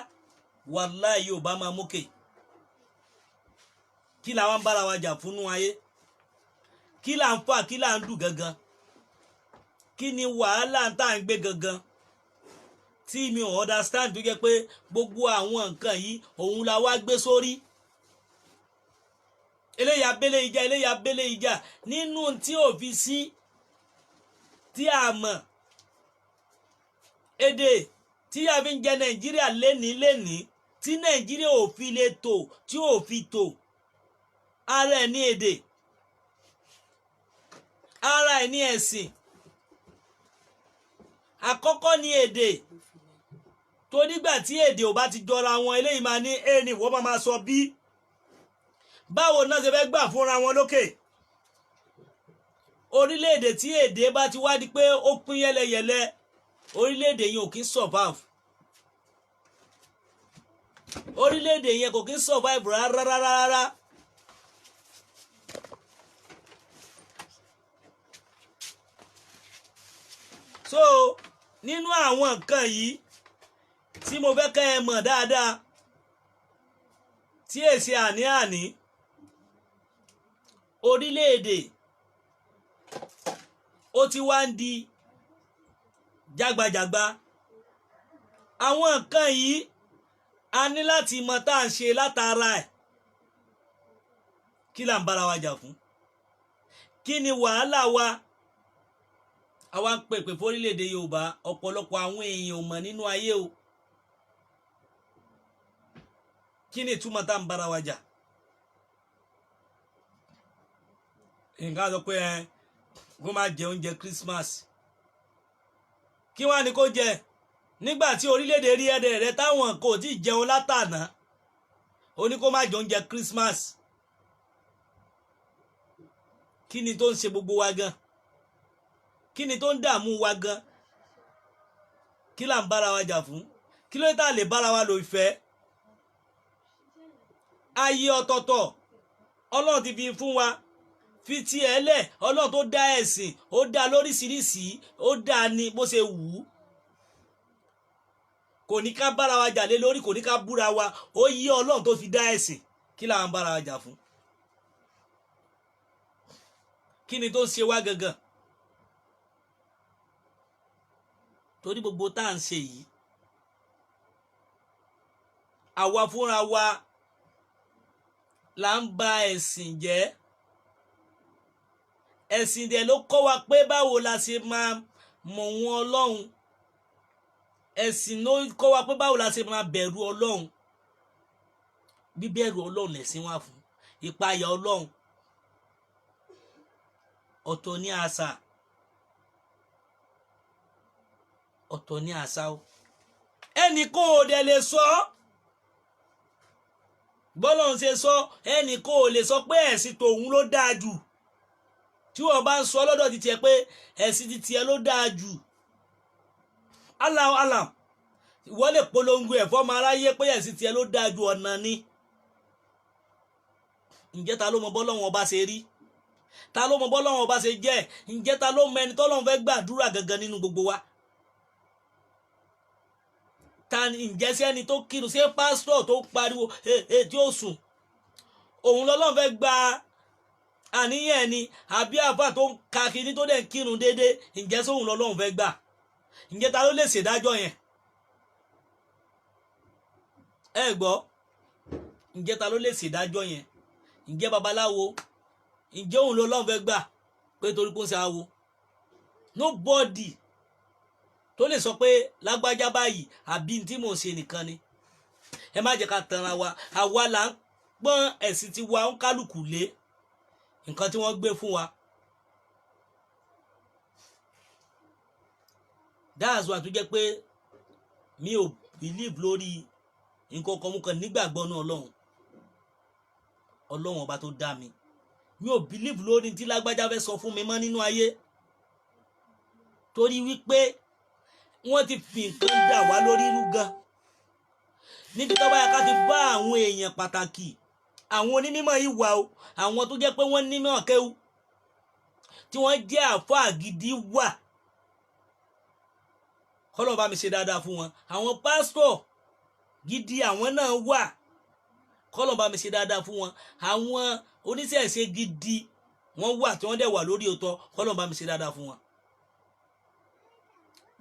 wàláhì, Yorùbá máa mókè. Kí làwọn ń bára wa jà fúnnú ayé? Kí là ń fà? Kí là ń dù gangan? Kí ni wàhálà tá à ń gbé gangan tí mi ò understand, tó jẹ́ pé gbogbo àwọn nǹkan yìí òun la wá gbé sórí? Eléyà abẹ́lé ìjà, eléyà abẹ́lé ìjà nínú tí ò fi sí tí a mọ̀ èdè tí a fi ń jẹ Nàìjíríà lénìí lénìí, tí Nàìjíríà ò fi lè tò, tí ò fi tò, ara ẹ̀ ní èdè, ara ẹ̀ ní ẹ̀sìn. Àkọ́kọ́ ní èdè, tó nígbà tí èdè ò bá ti jọra wọn, eléyìí máa ní a ní, wọ́n máa sọ bí. Báwo náà ṣe fẹ́ gbà fúnra wọn lókè? Orílẹ̀-èdè tí èdè bá ti wá di pé ó pín yẹ́lẹyẹ̀lẹ, orílẹ̀-èdè yẹn ò kí ń survive. Orílẹ̀-èdè yẹn kò kí ń survive rárá rárá rárá. So nínú àwọn nǹkan yìí tí mo fẹ́ kẹ́ ẹ mọ̀ dáadáa, tí èsì àní-àní, orílẹ̀-èdè ó ti wá ń di jágbajàgba. Àwọn nǹkan yìí a ní láti mọ tá à ń ṣe látara ẹ̀. Kí là ń bára wa jà fún? Kí ni wàhálà wa? Àwa ń pèpè fórílẹ̀-èdè Yorùbá. Ọ̀pọ̀lọpọ̀ àwọn èèyàn ò mọ̀ nínú ayé o. Kí ni ìtumọ̀ tá à ń bára wa jà? Nǹkan sọ pé ẹ kó má jẹ oúnjẹ Christmas, kí wàá ní kó jẹ nígbà tí orílẹ̀-èdè rí ẹ̀dẹ̀ rẹ táwọn kò tí ì jẹun látàná? Ó ní kó má jẹ oúnjẹ Christmas. Kí ni tó ń ṣe gbogbo wa gan? Kí ni tó ń dààmú wa gan? Kí là ń bára wa jà fún? Kí ló dé tá a lè bára wa lò ìfẹ́? Ayé ọ̀tọ̀ọ̀tọ̀ Ọlọ́run ti fi fún wa. Fi tiẹ̀ lẹ̀. Ọlọ́run tó dá ẹ̀sìn, ó dá lóríṣiríṣi, ó dá ní bó ṣe wù ú. Kò ní ká bára wa jà lé lórí, kò ní ká búra wa. Ó yí Ọlọ́run tó fi dá ẹ̀sìn. Kí là ń bára wa jà fún? Kí ni tó ń ṣe wá gangan? Torí gbogbo tá à ń ṣe yìí, àwa fúnra wa là ń ba ẹ̀sìn jẹ́. Ẹ̀sìn dẹ̀ ló kọ́ wa pé báwo la ṣe máa mọ̀ wọn Ọlọ́run. Ẹ̀sìn ló kọ́ wa pé báwo la ṣe máa bẹ̀rù Ọlọ́run. Bíbẹ̀rù Ọlọ́run lẹ̀sìn wà fún, ìpayà Ọlọ́run. Ọ̀tọ̀ ní àṣà, ọ̀tọ̀ ní àṣà o. Ẹnì kò dẹ̀ lè sọ bọ́lọ́run ṣe sọ, ẹnì kò lè sọ pé ẹ̀sìn tòun ló dáa jù. Tí wọ́n bá ń sọ lọ́dọ̀ ti tiẹ̀ pé ẹ̀sìn ti tiẹ̀ ló dáa jù, Allahu alam, ìwọ lè polongo ẹ̀ fọ́mọ aráyé pé ẹ̀sìn tiẹ̀ ló dáa jù, ọ̀nà ni. Ǹjẹ́ ta ló mọ bọ́lọ́run ọba ṣe rí? Ta ló mọ bọ́lọ́run ọba ṣe jẹ́? Ǹjẹ́ ta ló mọ ẹni tọ́lọ́run fẹ́ gbàdúrà gangan nínú gbogbo wa? Ta ni? Ǹjẹ́ sí ẹni tó kírun, ṣé pásítọ̀ tó pariwo tí ó sùn, òun lọ́lọ́run fẹ́ gba àníyàn ni, àbí àfà tó ń ka kíní tó dẹ̀ ń kírun déédéé, ǹjẹ́ sóhun lọ́lọ́run fẹ́ gbà? Ǹjẹ́ ta ló lè ṣèdájọ́ yẹn? Ẹ gbọ́, ǹjẹ́ ta ló lè ṣèdájọ́ yẹn? Ǹjẹ́ babaláwo, ǹjẹ́ òun lọ́lọ́run fẹ́ gbà pé torí kó ń ṣe awo? Nobody tó lè sọ pé lágbájá báyìí àbí tí mò ń ṣe nìkan ni. Ẹ má jẹ́ ká tanra wa. Àwa là ń pọ́n ẹ̀sìn tiwa ń kálukú lé nǹkan tí wọ́n gbé fún wa. That's why tó jẹ́ pé mi ò believe lórí nǹkan kan, mú kan nígbàgbọ́ náà Ọlọ́run, Ọlọ́run ọba tó dá mi. Mi ò believe lórí tí lágbájá fẹ́ sọ fún mi mọ́ nínú ayé, torí wípé wọ́n ti fi nǹkan dà wá lórí irú gan. Níbi tó bá yẹ ká ti bá àwọn èèyàn pàtàkì, àwọn onímọ̀ yìí wà o, àwọn tó jẹ́ pé wọ́n nímọ̀ kéwú, tí wọ́n jẹ́ àfáà gidi wà, kọ́lọ́ bá mi ṣe dáadáa fún wọn. Àwọn pásítọ̀ gidi, àwọn náà wà, kọ́lọ́ bá mi ṣe dáadáa fún wọn. Àwọn oníṣẹ̀ṣe gidi wọ́n wà tí wọ́n dẹ̀ wà lórí òótọ́, kọ́lọ́ bá mi ṣe dáadáa fún wọn.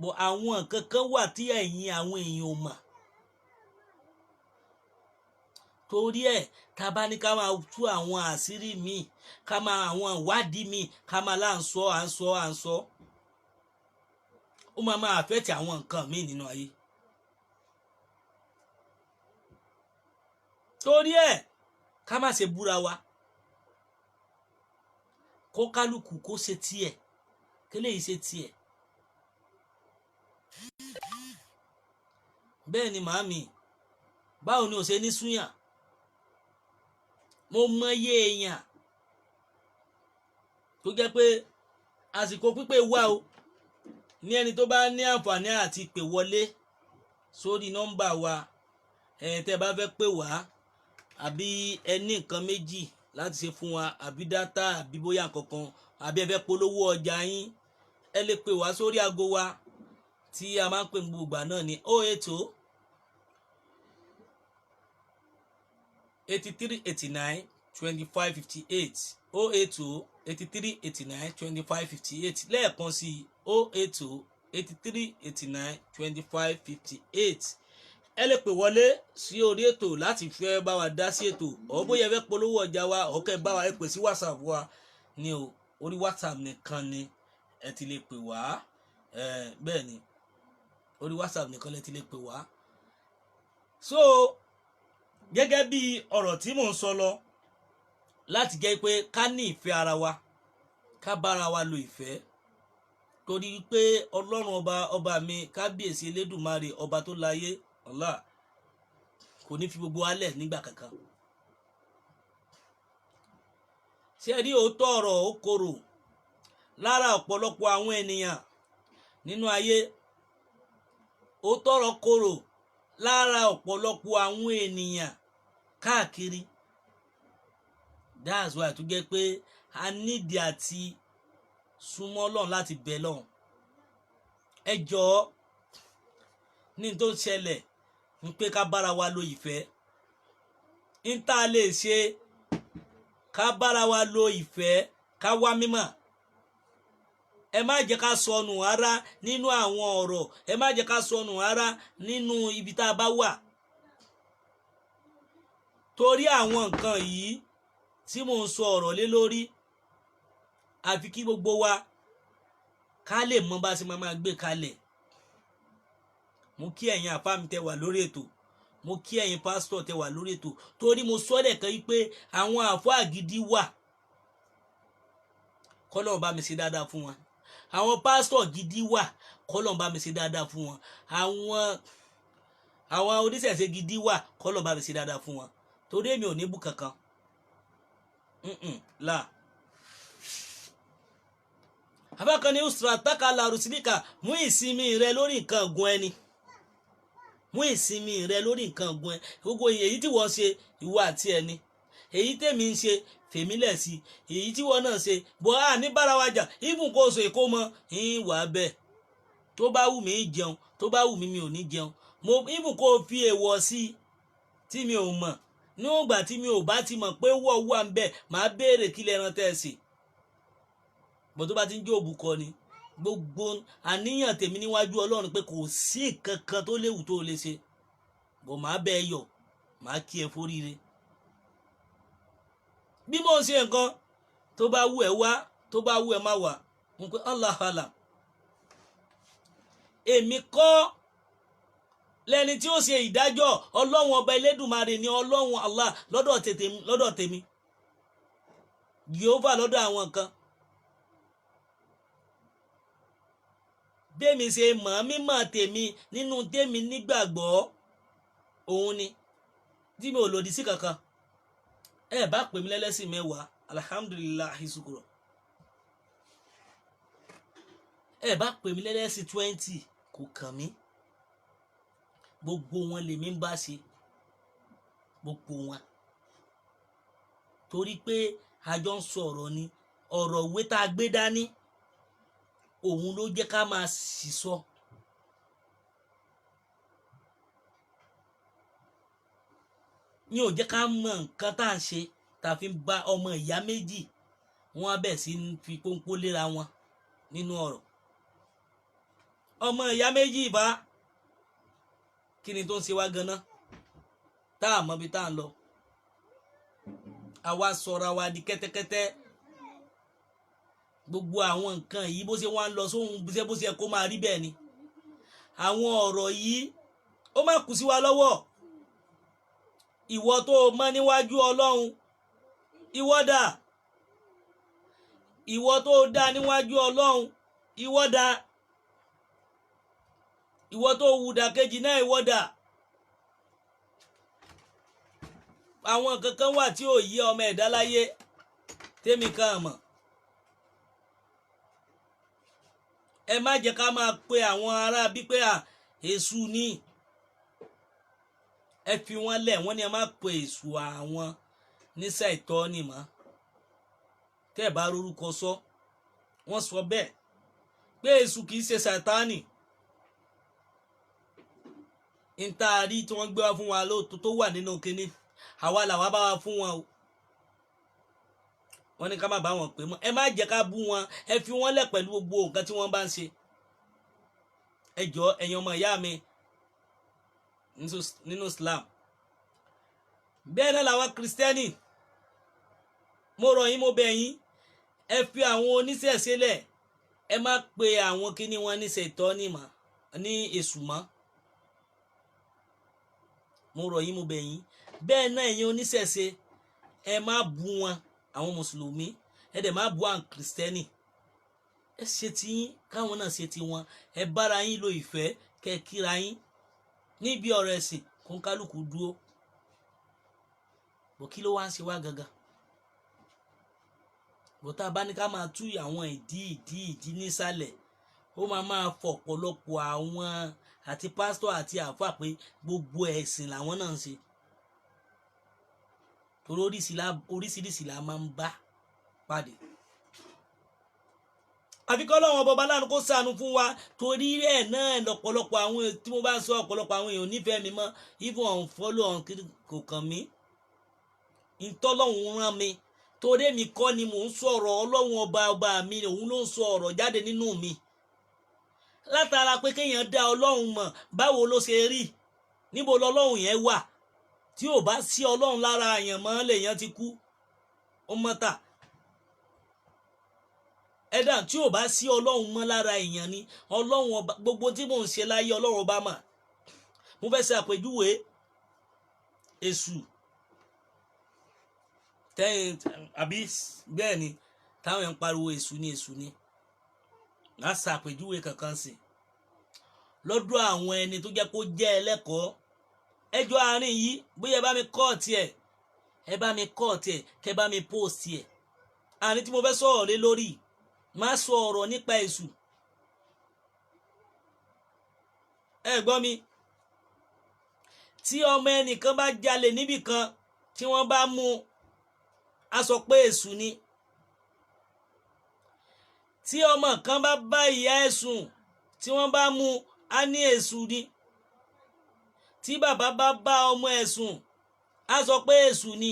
Bọ̀ àwọn nǹkan kan wà tí ẹ̀yin àwọn èèyàn ò mọ̀. Torí ẹ̀, tá a bá ní ká máa tú àwọn àṣírí míì, ká máa àwọn ìwádìí míì, ká máa là ń sọ, à ń sọ, à ń sọ, ó máa máa affect àwọn nǹkan míì nínú ayé. Torí ẹ̀, ká má ṣe búra wa, kó kálukú kó ṣe tiẹ̀, kéléyìí ṣe tiẹ̀. Bẹ́ẹ̀ ni màámi, báwo ni ò ṣe ní súnyà? Mo mọyé èèyàn tó jẹ́ pé àsìkò pípé wà o, ní ẹni tó bá ní àǹfààní àti pè wọlé sórí nọ́mbà wa, ẹ̀ tẹ́ bá fẹ́ pè wá, àbí ẹ ní nǹkan méjì láti ṣe fún wa, àbí dátà, àbí bóyá kankan, àbí ẹ fẹ́ polówó ọjà yín, ẹ lè pè wá sórí aago wa tí a máa ń pè gbogbo ìgbà náà ní 080 83 89 25 58, 080 83 89 25 58. Lẹ́ẹ̀kan sí, 080 83 89 25 58. Ẹ lè pè wọlé sí orí ètò láti fẹ́ bá wa dá sí ètò, ọ̀ bóyá ẹ fẹ́ polówó ọjà wa, ọ̀kẹ́ bá wa, ẹ pè sí WhatsApp wa ní o. Orí WhatsApp nìkan ni ẹ ti lè pè wá. Bẹ́ẹ̀ ni, orí WhatsApp nìkan lẹ ti lè pè wá. So gẹ́gẹ́ bí ọ̀rọ̀ tí mò ń sọ lọ, láti jẹ́ pé ká ní ìfẹ́ ara wa, ká bára wa lo ìfẹ́, torí pé Ọlọ́run ọba, ọba mi kábíyèsí Elédùmarè, ọba tó láyé, Allah kò ní fi gbogbo wa lẹ̀ nígbà kankan. Ṣé ẹ rí òótọ́ ọ̀rọ̀, ó korò lára ọ̀pọ̀lọpọ̀ àwọn ènìyàn nínú ayé. Ó tọrọ korò lára ọ̀pọ̀lọpọ̀ àwọn ènìyàn káàkiri. That's why tó jẹ́ pé a nídìí àti súnmọ́ Ọlọ́run láti bẹ̀ lọ́hùn. Ẹ jọ̀ọ́, ní tó ń ṣẹlẹ̀ ń pé ká bára wa lo ìfẹ́, ń tá a lè ṣe, ká bára wa lo ìfẹ́, ká wá mímọ̀. Ẹ má jẹ́ ká sọnù rárá nínú àwọn ọ̀rọ̀, ẹ má jẹ́ ká sọnù rárá nínú ibi tá a bá wà, torí àwọn nǹkan yìí tí mò ń sọ ọ̀rọ̀ lé lórí, àfi kí gbogbo wa ká lè mọ bá a ṣe máa gbé kalẹ̀. Mo kí ẹ̀yin àfáà mi tẹ́ wà lórí ètò, mo kí ẹ̀yin pásítọ̀ tẹ́ wà lórí ètò, torí mo sọ lẹ́ẹ̀kan yìí pé àwọn àfáà gidi wà, kọ́lọ́run bá mi ṣe dáadáa fún wọn. Àwọn pásítọ̀ gidi wà, kọ́lọ́run bá mi ṣe dáadáa fún wọn. Àwọn oníṣẹ̀ṣe gidi wà, kọ́lọ́run bá mi ṣe dáadáa fún wọn, torí èmi ò ní bú kankan là. Abákan ní usrataka larusilika, mú ìsinmi rẹ lórí nǹkan ọ̀gùn ẹni, mú ìsinmi rẹ lórí nǹkan ọ̀gùn ẹ. Gbogbo èyí tí wọ́n ṣe, ìwọ àti ẹni, èyí tèmi ń ṣe, fèmílẹ̀ sí, èyí tí wọ́n náà ṣe bọ́ a ní bára wa jà. Ibùn kò sọ èkó mọ́ ń wà bẹ́ẹ̀. Tó bá wù mí jẹun, tó bá wù mí mi ò ní jẹun. Mo ibùn kò fi èèwọ̀ sí tí mi ò mọ̀. Níwọ̀n ìgbà tí mi ò bá ti mọ̀ pé wọ́ wà ń bẹ̀, màá béèrè kí lẹ́ran tẹ́ ẹ sè bó. Tó bá ti ń jó òbúkọ ni, gbogbo àníyàn tèmi níwájú Ọlọ́run pé kò sí nǹkan kan tó léwu tó lè ṣe bò, màá bẹ́ẹ̀ yọ̀, màá kí ẹ foríire. Bí mo ń ṣe nǹkan, tó bá wù ẹ́ wá, tó bá wù ẹ́ má wà, mo pe Allah Allah. Èmi kọ́ lẹ́ni tí ó ṣe ìdájọ́. Ọlọ́run Ọba Elédùmarè ní Ọlọ́run Allah lọ́dọ̀ tèmi, Jehovah lọ́dọ̀ àwọn kan. Bẹ́ẹ̀mi ṣe mọ̀ mímọ̀ tèmi nínú tèmi nígbàgbọ́ òun ni tí mi ò lòdì sí kankan. Ẹ bá pè mí lẹ́lẹ́sìn mẹ́wàá, alhamdulillahi sukuro. Ẹ bá pè mí lẹ́lẹ́sìn 20, kò kàn mí. Gbogbo wọn lèmi ń bá ṣe, gbogbo wọn, torí pé a jọ ń sọ̀rọ̀ ni. Ọ̀rọ̀ ìwé tá a gbé dání, òun ló jẹ́ ká máa sì sọ. Ní ò jẹ́ ká mọ nǹkan tá à ń ṣe, tá a fi ń bá ọmọ ìyá méjì, wọn á bẹ̀ sí fi pọ́npọ́ léra wọn nínú ọ̀rọ̀. Ọmọ ìyá méjì bá kí ni tó ń ṣe wá ganan tá a mọ ibi tá a ń lọ? Àwa sọra wa di kẹ́tẹ́kẹ́tẹ́. Gbogbo àwọn nǹkan yìí, bó ṣe wá ń lọ sóhun, bó ṣe kó máa rí bẹ́ẹ̀ ni. Àwọn ọ̀rọ̀ yìí, ó má kù sí wa lọ́wọ́. Ìwọ tó o mọ́ níwájú Ọlọ́run, ìwọ dà? Ìwọ tó o dá níwájú Ọlọ́run, ìwọ dà? Ìwọ tó o wùdà kejì náà, ìwọ dà? Àwọn kankan wà tí ò yí ọmọ ẹ̀dá láyé tèmi kan mọ̀. Ẹ má jẹ́ ká máa pe àwọn ará bí pé à èṣù ni. Ẹ fi wọ́n lẹ̀. Wọ́n ní ẹ má pe èṣù àwọn níṣà ìtọ́ ni mọ́. Tẹ́ ẹ bá rorúkọ sọ, wọ́n sọ bẹ́ẹ̀ pé èṣù kì í ṣe Sàtánì. Ntaari tí wọ́n gbé wá fún wa lóòótọ́ tó wà nínú kínní, àwa làwa bá wa fún wọn o. Wọ́n ní ká má bá wọn pè mọ́. Ẹ má jẹ́ ká bú wọn, ẹ fi wọ́n lẹ̀ pẹ̀lú gbogbo nǹkan tí wọ́n bá ń ṣe. Ẹ jọ, ẹ̀yin ọmọ ìyá mi nínú Islam, bẹ́ẹ̀ náà làwọn Kristẹni, mo rọ̀ yín, mo bẹ̀ yín, ẹ fi àwọn oníṣẹ̀ṣe lẹ̀. Ẹ má pe àwọn kíní wọn ní ṣètọ́ni mọ́, ní èṣù mọ́. Mo rọ̀ yín, mo bẹ̀ yín. Bẹ́ẹ̀ náà ẹ̀yin oníṣẹ̀ṣe, ẹ má bú wọn, àwọn mùsùlùmí, ẹ dẹ̀ má bú àwọn Kìrìsìtẹ́nì. Ẹ ṣe tiyín, káwọn náà ṣe tiwọn. Ẹ bára yín lo ìfẹ́, kẹ́ kíra yín níbi ọ̀rọ̀ ẹ̀sìn, kó ń kálukú dúró bó. Kí ló wá ń ṣe wá gangan bó? Tá a bá ní ká máa tú àwọn ìdí ìdí ìdí nísàlẹ̀, Ó máa máa fọ̀pọ̀lọpọ̀ àwọn àti pásítọ̀ àti àáfàá pé gbogbo ẹ̀sìn làwọn náà ń ṣe, torí oríṣiríṣi la máa ń bá pàdé. Àfi kọ́ lọ́wọ́n bọba láàánú kó ṣàánú fún wa. Torí ẹ̀ náà lọ́pọ̀lọpọ̀ àwọn tí mo bá ń sọ, ọ̀pọ̀lọpọ̀ àwọn èèyàn nífẹ̀ẹ́ mi mọ́, even unfollow on kò kàn mí. Ìtọ́lọ́hún rán mi, torí èmi kọ́ ni mò ń sọ̀rọ̀. Ọlọ́run ọba, ọba mi, òun ló ń sọ ọ̀rọ̀ jáde nínú mi, látara pé kéèyàn dá Ọlọ́run mọ̀. Báwo ló ṣe rí? Níbo lọ́lọ́run yẹn wà? Tí ò bá sí Ọlọ́run lára àyàn mọ́, lèèyàn ti kú, ó mọ́ta ẹ̀dá. Tí ò bá sí Ọlọ́run mọ́ lára èèyàn ni Ọlọ́run ọba, gbogbo tí mò ń ṣe láyé, Ọlọ́run ọba mà. Mo fẹ́ ṣe àpèjúwe èṣù tẹ́yìn àbí bẹ́ẹ̀ ni táwọn yẹn ń pariwo èṣù ni, èṣù ni. Má ṣàpèjúwe kankan sí lọ́dọ̀ àwọn ẹni tó jẹ́ kó jẹ́ ẹlẹ́kọ̀ọ́. Ẹjọ́ àárín yìí, bóyá ẹ bá mi kọ́ tiẹ̀, ẹ bá mi kọ́ tiẹ̀, kẹ bá mi post ẹ̀. Àárín tí mo fẹ́ sọ̀rọ̀ lé lórí, má sọ ọ̀rọ̀ nípa èṣù. Ẹ gbọ́ mi, tí ọmọ ẹnìkan bá jalè níbì kan, tí wọ́n bá mú, a sọ pé èṣù ni. Tí ọmọ kan bá bá ìyá ẹ̀ sùn, tí wọ́n bá mú, a ní èṣù ni. Tí bàbá bá bá ọmọ ẹ̀ sùn, a sọ pé èṣù ni.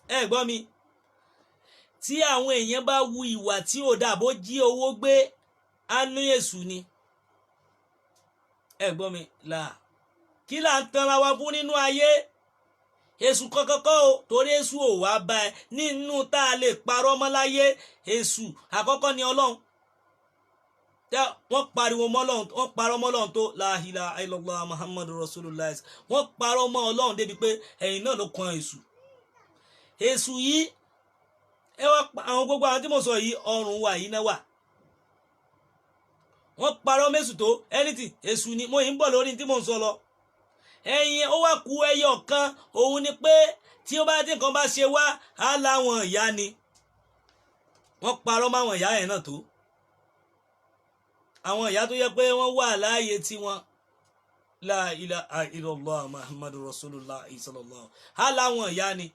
Ẹ gbọ́ mi, tí àwọn èèyàn bá wu ìwà tí ò dà, bó jí owó gbé, á ní èṣù ni. Ẹ gbọ́ mi là, kí là ń tanra wa fún nínú ayé? Èṣù kọ́kọ́kọ́ o, torí èṣù ò wá bá ẹ nínú tá a lè parọ́ mọ́ láyé. Èṣù àkọ́kọ́ ni Ọlọ́run. Tẹ wọ́n pariwo mọ́ Ọlọ́run, wọ́n parọ́ mọ́ Ọlọ́run tó la ilaha illallah Muhammadu rasulullah. Wọ́n parọ́ mọ́ Ọlọ́run débi pé ẹ̀yìn náà ló kan èṣù. Èṣù yìí, ẹ wá, àwọn gbogbo àwọn tí mo sọ yìí, ọrùn wa yìí náà wà. Wọ́n parọ́ mẹ́sù tó anything, èṣù ni. Mo yìí ń bọ̀ lórí tí mo ń sọ lọ. Ẹ̀yin, ó wá ku ẹyọ kan, òun ni pé tí ó bá tí nǹkan bá ṣe wá, á láwọn ìyá ni. Wọ́n parọ́ máwọn ìyá yẹn náà tó àwọn ìyá tó yẹ pé wọ́n wà láàyè tiwọn, la ilaha illallah Muhammadu rasulullah sallallahu, á láwọn ìyá ni.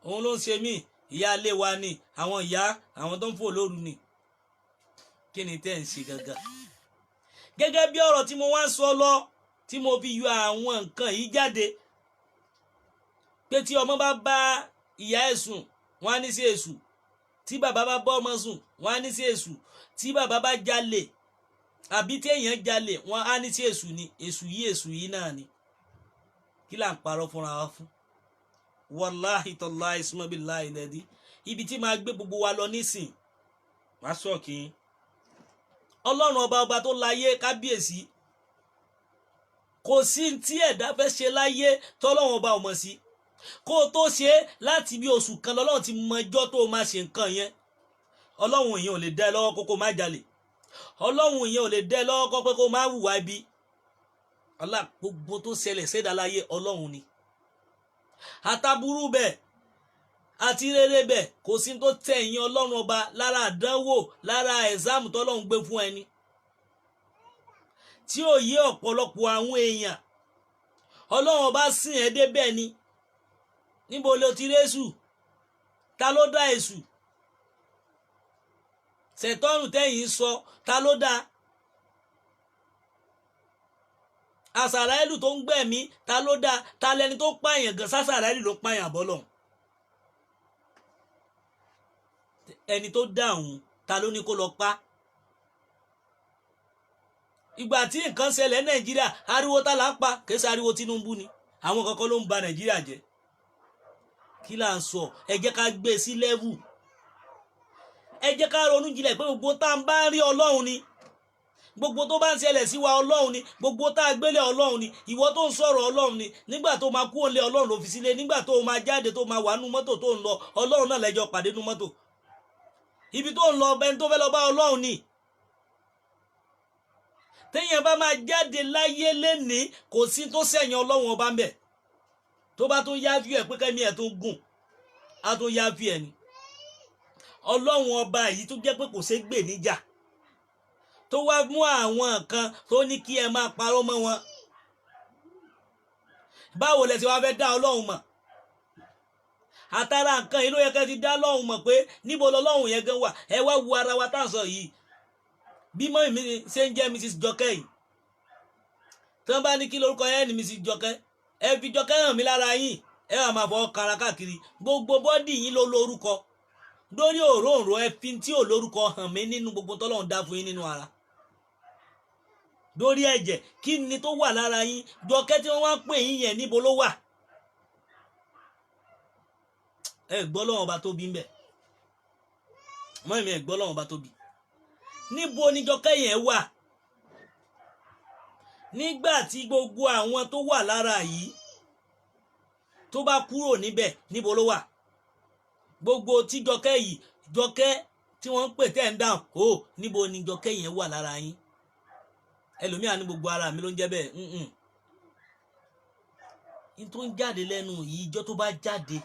Òun ló ń ṣe mí, ìyá ilé wa ni, àwọn ìyá àwọn tó ń fò lóru ni. Kí ni tẹ́ ń ṣe gangan? Gẹ́gẹ́ bí ọ̀rọ̀ tí mo wá ń sọ lọ, tí mo fi yọ àwọn nǹkan yìí jáde, pé tí ọmọ bá bá ìyá ẹ̀ sùn, wọ́n á ní sí èṣù. Tí bàbá bá bá ọmọ sùn, wọ́n á ní sí èṣù. Tí bàbá bá jalè àbí tí èèyàn jalè, wọ́n á ní sí èṣù ni. Èṣù yìí, èṣù yìí náà ni. Kí là ń parọ́ fúnra wa fún? Wàláhì tọ́láì sùmọ́bìláì lẹ́dí ibi tí máa gbé gbogbo wa lọ nísìn, má sọ kí n Ọlọ́run ọba, ọba tó láyé, kábíyèsí, kò sí tí ẹ̀dá fẹ́ ṣe láyé tọ́lọ́run ọba ò mọ̀ sí. Kó o tó ṣe é, láti bí oṣù kan lọ́lọ́run ti mọ ẹjọ́ tó o máa ṣe nǹkan yẹn. Ọlọ́run yẹn ò lè dá ẹ lọ́wọ́ kó kó má jalè. Ọlọ́run yẹn ò lè dá ẹ lọ́wọ́ kó pé kó má hùwà ibi. Ọlá gbogbo tó ṣẹlẹ̀ ṣẹ̀dá láyé, Ọlọ́run ni. Àtàbúrú bẹ́ẹ̀ àti rere bẹ́ẹ̀, kò sí tó tẹ̀yìn Ọlọ́run ọba lára àdánwò, lára exam tọ́lọ́run gbé fún ẹni tí ò yé ọ̀pọ̀lọpọ̀ àwọn èèyàn. Ọlọ́run ọba sìn ẹ́ débẹ̀ ni. Níbo ló ti résù? Ta ló dá èṣù? Ṣètọ́nù tẹ́yìn sọ, ta ló dá? Àsàràìlù tó ń gbẹ̀mí, ta ló dá? Ta lẹni tó pààyàn gan? Sásàràìlù ló pààyàn bọ́lọ̀? Ẹni tó dá òun, ta ló ní kó lọ pa? Ìgbà tí nǹkan ṣẹlẹ̀ Nàìjíríà, ariwo tá là ń pa? Kìí ṣe ariwo Tinubu ni. Àwọn kankan ló ń ba Nàìjíríà jẹ́. Kí là ń sọ? Ẹ jẹ́ ká gbé sí level. Ẹ jẹ́ ká ronú jinlẹ̀ pé gbogbo tá à ń bá rí, Ọlọ́run ni. Gbogbo tó bá ń ṣẹlẹ̀ sí wa, Ọlọ́run ni. Gbogbo tá a gbélé, Ọlọ́run ni. Ìwọ tó ń sọ̀rọ̀, Ọlọ́run ni. Nígbà tó máa kú òǹlé, Ọlọ́run ló fi sílé. Nígbà tó máa jáde, tó máa wà nú mọ́tò tó ń lọ, Ọlọ́run náà lẹ́jọ́ pàdé nú mọ́tò. Ibi tó ń lọ, ẹni tó fẹ́ lọ bá, Ọlọ́run ni. Téèyàn bá máa jáde láyé lénìí, kò sí tó sẹ̀yìn Ọlọ́run ọba ń bẹ̀. Tó bá tún yá fí ẹ̀ pé kẹ́mi ẹ̀ tó gùn, á tún yá fí ẹ̀ ni. Ọlọ́run ọba yìí tó jẹ́ pé kò ṣeé gbè níjà, tó wá mú àwọn kan tó ní kí ẹ máa parọ́ mọ́ wọn, báwo lẹ ṣe wá fẹ́ dá Ọlọ́run mọ̀? Àtàrà nǹkan yìí ló yẹ kẹ́ ti dá Ọlọ́run mọ̀ pé níbo lọ́lọ́run yẹn gan wà. Ẹ wá wo ara wa tá à ń sọ yìí, bí mọ́ mi ṣe ń jẹ́ Mrs. Jọkẹ́ yìí, tí wọ́n bá ní kí lórúkọ yẹn ní Mrs. Jọkẹ́, ẹ fi Jọkẹ́ hàn mí lára yín, ẹ wà máa fọwọ́ kara káàkiri. Gbogbo body yín ló lórúkọ lórí òróǹro. Ẹ fi tí ò lórúkọ hàn mí nínú gbogbo tọ́lọ́run dá fún yín nínú ara, lórí ẹ̀jẹ̀, kí ni tó wà lára yín? Jọkẹ́ tí wọ́n wá ń pè yín yẹn, níbo ló wà? Ẹ gbọ́ lọ́wọ́n ọba tóbi ń bẹ̀ mọ́ èmi. Ẹ gbọ́ lọ́wọ́n ọba tóbi. Níbo ni Jọkẹ́ yẹn wà nígbà tí gbogbo àwọn tó wà lára yìí tó bá kúrò níbẹ̀? Níbo ló wà? Gbogbo tí Jọkẹ́ yìí, Jọkẹ́ tí wọ́n ń pè tẹ́ ń dáhùn ó, níbo ni Jọkẹ́ yẹn wà lára yín? Ẹlòmíà ní gbogbo ara mi ló ń jẹ́ bẹ́ẹ̀. Ní tó ń jáde lẹ́nu yìí, ìjọ tó bá jáde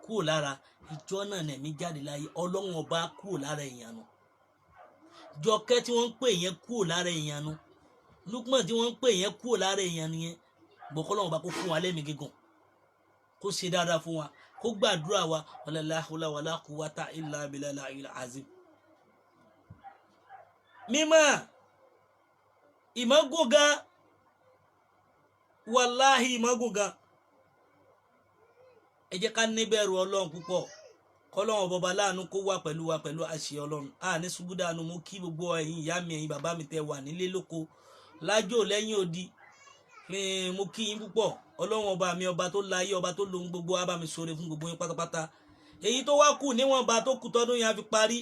kúrò lára, ìjọ náà nẹ̀mí jáde láyé. Ọlọ́run ọba kúrò lára èèyàn nu. Jọkẹ́ tí wọ́n ń pè yẹn kúrò lára èèyàn nu. Lukman tí wọ́n ń pè yẹn kúrò lára èèyàn nìyẹn. Gbọ́kọ́lọ́run ọba kó fún wa lẹ́mìí gígùn, kó ṣe dáadáa fún wa, kó gbàdúrà wa. Wala la hawla wala quwwata illa billahi azim. Mímọ́ ìmọ̀gùn gan, wàláhì ìmọ̀gùn gan. Ẹ jẹ́ ká níbẹ̀rù Ọlọ́run púpọ̀, kọ́lọ́run bọba láàánú kó wà pẹ̀lú wa pẹ̀lú àṣẹ Ọlọ́run. A ní ṣubú dànù. Mo kí gbogbo ẹ̀yin ìyá mi, ẹ̀yin bàbá mi tẹ́ wà nílé lóko, lájò, lẹ́yìn odi, mo kí yín púpọ̀. Ọlọ́run ọba mi, ọba tó láyé, ọba tó lohun gbogbo, á bá mi ṣoore fún gbogbo yín pátápátá. Èyí tó wá kù níwọ̀nba tó kù tọdún yẹn á fi parí,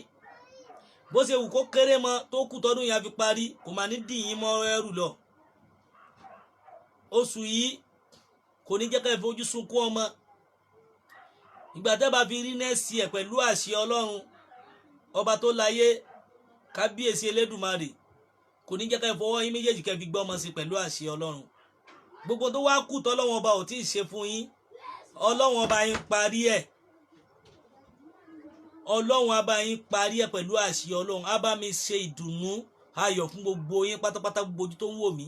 bó ṣe wù kó kéré mọ́ tó kù tọdún yẹn á fi parí, kò máa ní dì yín mọ́ ẹrù lọ. Oṣù yìí kò ní jẹ́ ká ẹ fojú sunkún ọmọ. Ìgbà tẹ́ bá fi rí nẹ́ẹ̀sì ẹ̀, pẹ̀lú àṣẹ Ọlọ́run ọba tó láyé, kábíyèsí Elédùmarè, kò ní jẹ́ ká ẹ fọwọ́ yín méjèèjì kẹ́ fi gbọ́ ọmọ sí pẹ̀lú àṣẹ Ọlọ́run. Gbogbo tó wá kù tọ́lọ́wọ́n ọba ò tí ì ṣe fún yín, Ọlọ́run ọba yín parí ẹ̀. Ọlọ́run ọba yín parí ẹ̀ pẹ̀lú àṣẹ Ọlọ́run. Á bá mi ṣe ìdùnnú ayọ̀ fún gbogbo yín pátápátá. Gbogbo ojú tó ń wò mí,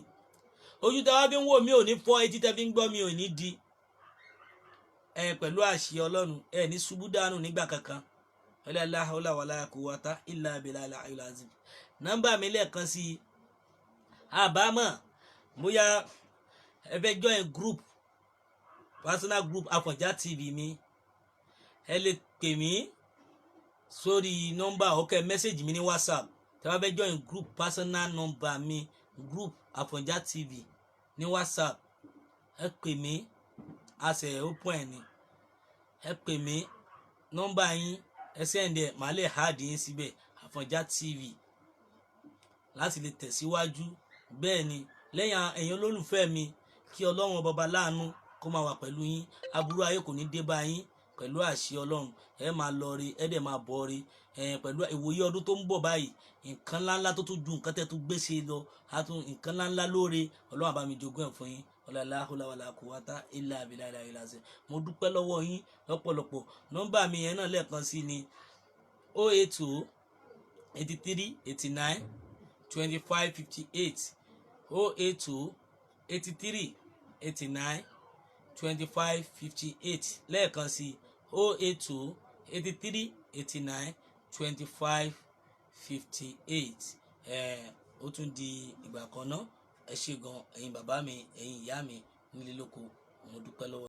ojú tẹ́ wá fi ń wò mí ò ní fọ́, etí tẹ́ fi ń gbọ́ mi ò ní di ẹ pẹ̀lú àṣẹ Ọlọ́run. Ẹ ní ṣubú dànù nígbà kankan. La hawla wala quwwata illa billahi al azim. Nọ́mbà mi lẹ́ẹ̀kan sí i, àbámọ̀ bóyá ẹ fẹ́ join group, personal group Àfọ̀njá TV mi, ẹ lè pè mí sórí nọ́mbà ọ̀kẹ́, message mi ní WhatsApp. Tẹ́ bá fẹ́ join group, personal number mi, group Àfọ̀njá TV ní WhatsApp, ẹ pè mí, a ṣe open ẹ̀ ni. Ẹ pè mí, nọ́mbà yín ẹ send ẹ̀, màá lè add yín síbẹ̀, Àfọ̀njá TV, láti lè tẹ̀síwájú. Bẹ́ẹ̀ ni, lẹ́yìn ẹ̀yin olólùfẹ́ mi, kí Ọlọ́run ọba láàánú kó máa wà pẹ̀lú yín. Aburú ayé kò ní dé bá yín pẹ̀lú àṣẹ Ọlọ́run. Ẹ máa lọ rí, ẹ dẹ̀ máa bọ̀ rí ẹ pẹ̀lú ìwòye ọdún tó ń bọ̀ báyìí. Nǹkan ńláńlá tó tún ju nǹkan tẹ́ tó gbèsè lọ, àtún nǹkan ńláńlá lóore, Ọlọ́run àbá mi jogún ẹ̀ fún yín. La hawla wala quwwata illa billahi al-azim. Mo dúpẹ́ lọ́wọ́ yín lọ́pọ̀lọpọ̀. Nọ́mbà mi yẹn náà lẹ́ẹ̀kan sí ni 082 83 89 25 58, 082 83 89 25 58. Lẹ́ẹ̀kan sí, 082 83 89 25 58. Ẹ̀ ó tún di ìgbà kan náà. Ẹ ṣé gan, ẹ̀yin bàbá mi, ẹ̀yin ìyá mi nílé lóko, mo dúpẹ́ lọ́wọ́.